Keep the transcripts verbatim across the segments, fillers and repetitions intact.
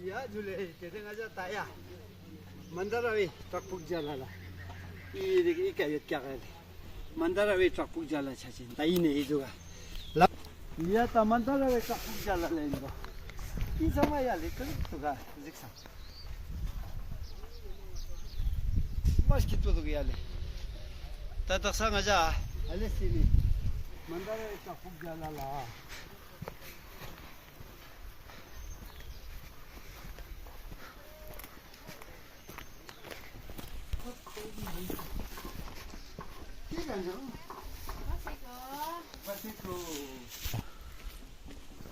Ya, jule, tete ngaja taya. Mandara we, trakpuk jalala. Iri, ika yet kya kare. Mandara we, trakpuk jala chachin. Tayi ne iduga. La. Ya ta mandara we, trakpuk jalala indo. Isama ya le, kali tuga, ziksa. Mas kitu tuga ya le. Tata sanga ja. Ale sini. Mandara we, trakpuk jalala.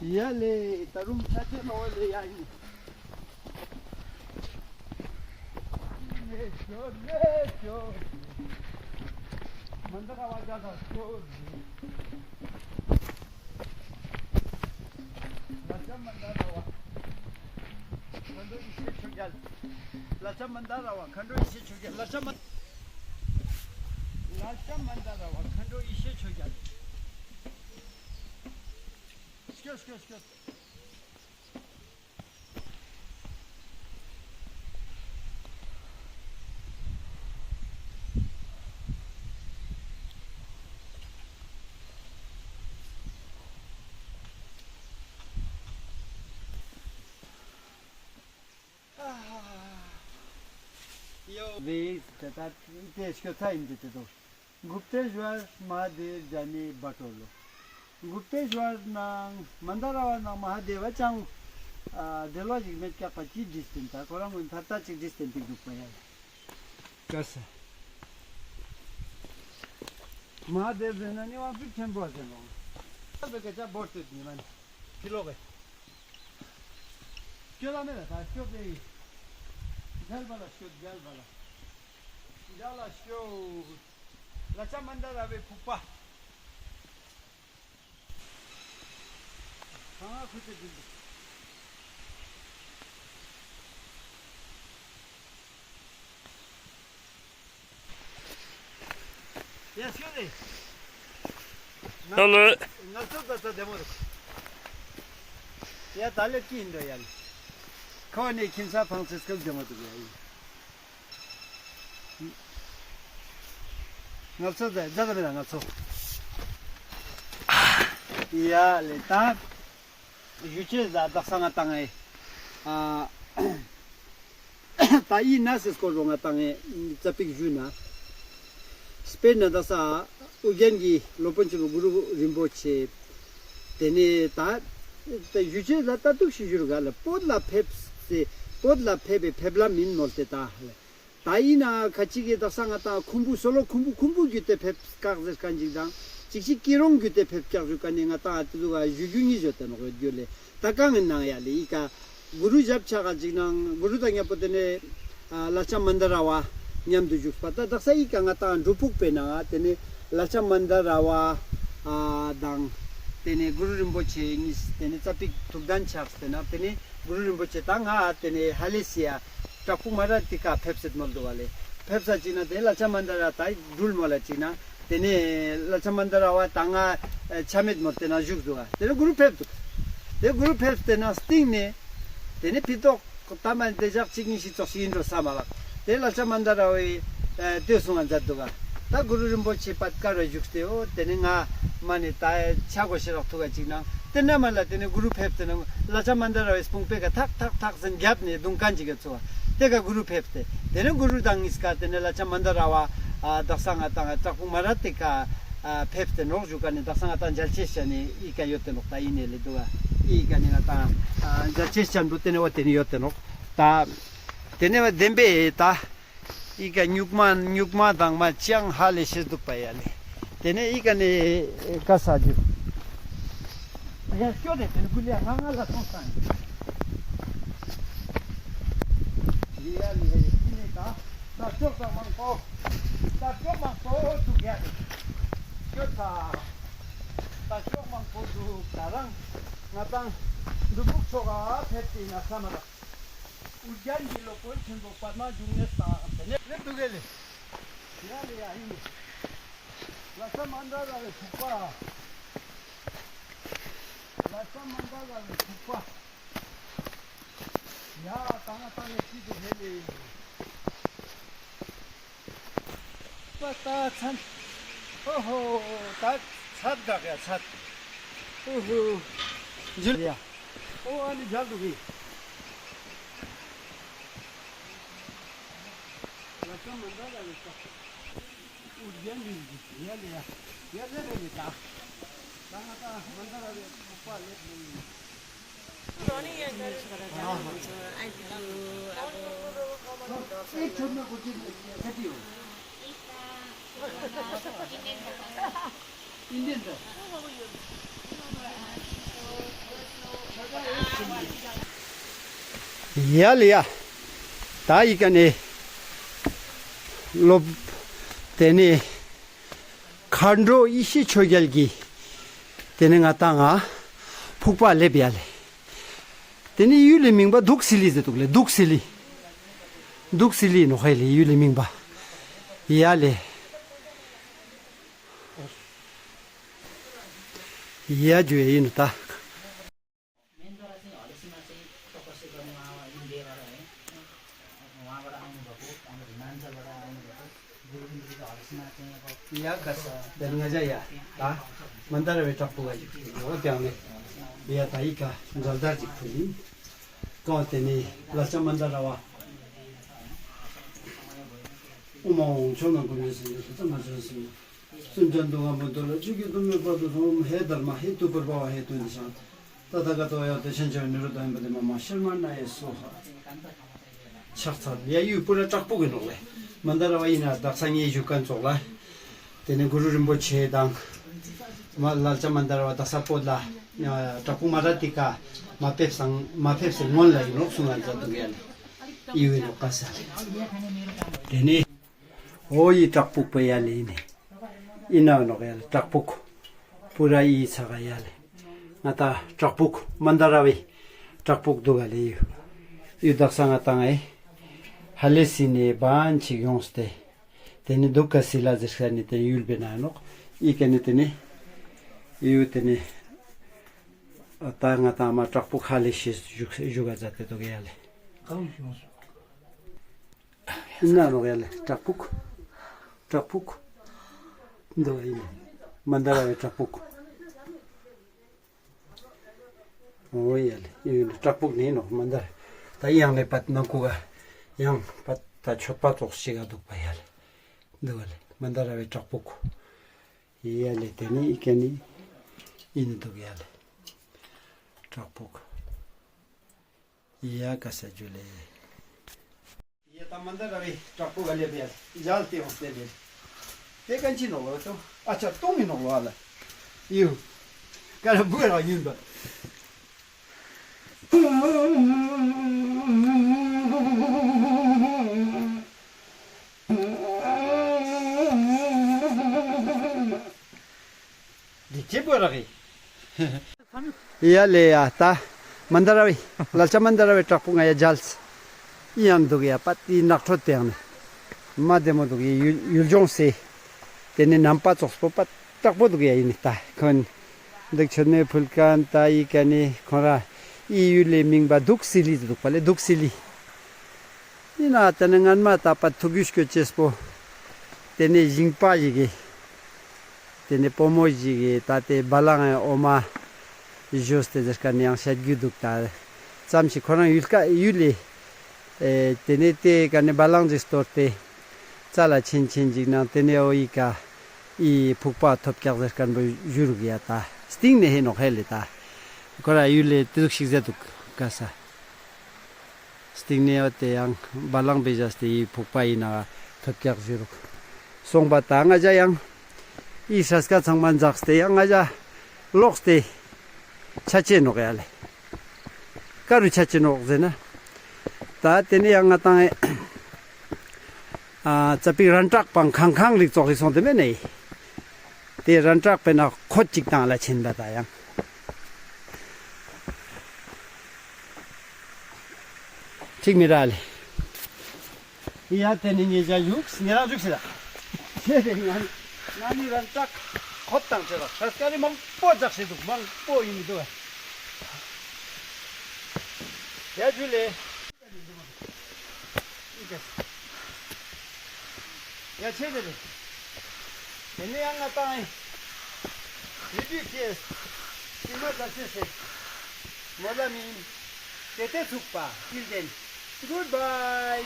Yale, tarum chate no le yani. Lecho, lecho. Mandara waja da, lecho. Lacha mandara wa. Khando ishe chogyal. Lacha mandara wa. Khando ishe chogyal. Lacha man-, lacha mandara wa. Khando ishe chogyal. Skyo, skyo, skyo. Yo. Ve, tata, te esko time de te do. Gupteshwar Mahadev jane batolo. Gupteshwar nang Mandarawa nang Mahadeva chang, ah, delwa jik met kya pachi distant ta. Korang un thata chik distant tik duk paya. Kasa. Mahadev de nani wan fik tempo ase no. Be kacha bortet ni man. Kilo ke. Kyo la mera ta, kyo de. Jal bala, kyo, jal bala. Jal la, kyo. Lacha mandara ve pupa. Haa, khute din. Ya, excuse me. Hello. Nalso tata demo. Ya, tale kindo yani. Kone kinsa Francisco demo tu yani. Nalso da, da da nalso. Ya, le ta. Juche da da sanga tangai. Ah, ta i na se sko ronga tangai, tsapik juna. Spain na da sa, ugen gi lopan chulu guru rimbo che. Tene ta, ta juche da ta tuk shi juru gala. Pod la pep se, pod la pebe pebla min molte ta. Ta ina kachi ge da sanga ta kumbu solo kumbu kumbu gute pep kak zes kanjik dang. Chik chik kirong gute pep kak ju kani nga ta tu ga ju ju ni jo ta no gyo le. Ta kang nang ya le ika guru jap cha ga jik nang guru da nya potene, ah, lacha mandara wa nyam du juk pa ta da sa ika nga ta dupuk pe na tene lacha mandara wa, ah, dang tene guru rimbo che ni tene tsapik tukdan chak tena tene guru rimbo che ta nga tene halesia. Taku mara tika phepset mol do wale. Phepsa china de lacha mandara tai dul mola china. Tene lacha mandara wa tanga, eh, chamet mol tena juk do wa. Tene guru phep tu. Te guru phep tena sting ne. Tene pitok tama de jak chik ni shi tok shi indro samala. Te lacha mandara we, eh, te sungan jat do wa. Ta guru rimbo che pat karo juk te o. Tene nga mane ta, eh, chago shirak tu ga chik nang. Tene mala tene guru phep tena. Lacha mandara we spung pe ka thak thak thak sen gyap ne dung kan chik Teka guru phepte. Tene guru dang iska tene lacha mandara wa, ah, daksanga tanga taku mara teka, ah, phepte nok juka ne daksanga tang jalchesha ne ika yote nok ta ine le dua. Ika ne ta, ah, jalchesha bu tene wa tene yote nok. Ta, tene wa dembe ta. Ika nyukma, nyukma dang ma chiang ha le shes duk pa ya le. Tene ika ne, eh, kasa ju. Ya kyo de tene kulia nga nga la song sang. Lia lia lia lia ta. Ta chok ta mang ko. Ta chok mang ko tu ya. Kyo ta. Ta chok mang ko tu karang. Nga tang dubuk chok a phet ti na samara. Ujan di lo pon chen bo patma jung ne ta. Tene le tu gele. Lia lia ini. Lacha mandara le kupa. Lacha mandara le kupa. पता छन। ओहो, ता छत का क्या छत? ओहो, जुलिया। ओ, आनी जल्द हुई। लक्ष्मण मंदिर आ गया। उठ गया, नींद की। ये ले, ये ले, ले, ले, ता। ता, ता, मंदिर आ गया, ऊपर ले, ले, ले। Yale ya. Ta ikane lop tene khandro ishi chogyal gi. Tene nga ta nga phukpa le biale. Tene yule mingba duksili ze tukle, duksili. Duksili no hele yule mingba. Yale. Ya ju e inu ta. Ya kas, dan ngaja ya. Ta, mandar we tapu ga ju. Yo, kya ne? Ya ta ika, jaldar ji phuli. Ko tene, lacha mandar wa. Uma ong chona gumi sin, ta ma chona sin. Sunjan dunga mandar la, chuki dumme pa du sum, he dharma, he tu prabhava, he tu nishan. Tathagato ya te shancha nirodha bade mama sharmanaye soha. Chaksa, ya yu pura takpu gino le. Mandar wa ina daksang ye ju kan chok la. Tene Guru Rinpoche dang. Ma lalcha mandar wa dasa pod la. Ya, tapu maratika, ma pep sang, ma pep se ngon la ino sunga za dugen. Yu ino kasa. Tene. O i takpuk pa yale ini. Ina no yale takpuk. Pura i saka yale. Ngata takpuk mandarawi. Takpuk dugale yu. Yu daksa ngata ngai. Halesine ban chi yongste. Tene duka sila zirkani tene yulbe na nok. Ikene tene. Yu tene. Ata ngata ma takpuk hale shi juga zate to yale. Ina no yale takpuk. Takpuk. Ndo ini. Mandara we takpuk. Oh yale. Ini takpuk ni no mandara. Ta yang le pat nangkuga. Yang pat ta chopa tok siga duk pa yale. Ndo yale. Mandara we takpuk. Yale teni ikeni. Ini duk yale. Takpuk. Iya kasa jule. Iya ta mandar avi takpuk alia biar. Jal te hos te biar. Te kanchi no lo to. Acha tumi no lo ala. Yu. Kara buera yunda. Dice buera ki. Iya le ya ta mandarawi, lalcha mandarawi takpuk ngaya jals. Iyan dugya pat i nakthot te ne. Ma demo dugya yuljong se. Tene nampa tsokspo pat takpo dugya ini ta. Kon dek chone phulkan ta i kani khora i yule mingba duk sili duk pale duk sili. Ina tene ngan ma ta pat thugish ko chespo. Tene jingpa yige. Tene pomo jige ta te balang oma. Jos te jerkan yang shat guduk ta. Sam shi khorang yulka yule. E, tene te kane balang jis tor te. Tsala chen chen jik nang tene o i ka. I phukpa thop kyak jerkan bo juruk ya ta. Sting ne he no hele ta. Kora yule te duk shik zetuk kasa. Sting ne o te yang balang bejas te i phukpa i na thop kyak juruk. Song ba ta nga ja yang. I saska changman jaks te yang nga ja. Loks te. Chache nok yale. Karu chache nok zena. Ta tene yang nga tang e. A, tsapi rantrak pang khang khang lik tsok lik song te me nei. Te rantrak pe na khot chik tang la chen ba ta yang. Thik mi ra le. Iya tene ngi ja yuk, ngi ra yuk sila. Te de ngan, ngani rantrak khot tang chela. Saskari mang po jak se duk, mang po ini do. Ya jule. Ya, chévere. Tenía una time. Ridiculous. Si no te haces, mola mi. Te te supa. Till then. Goodbye.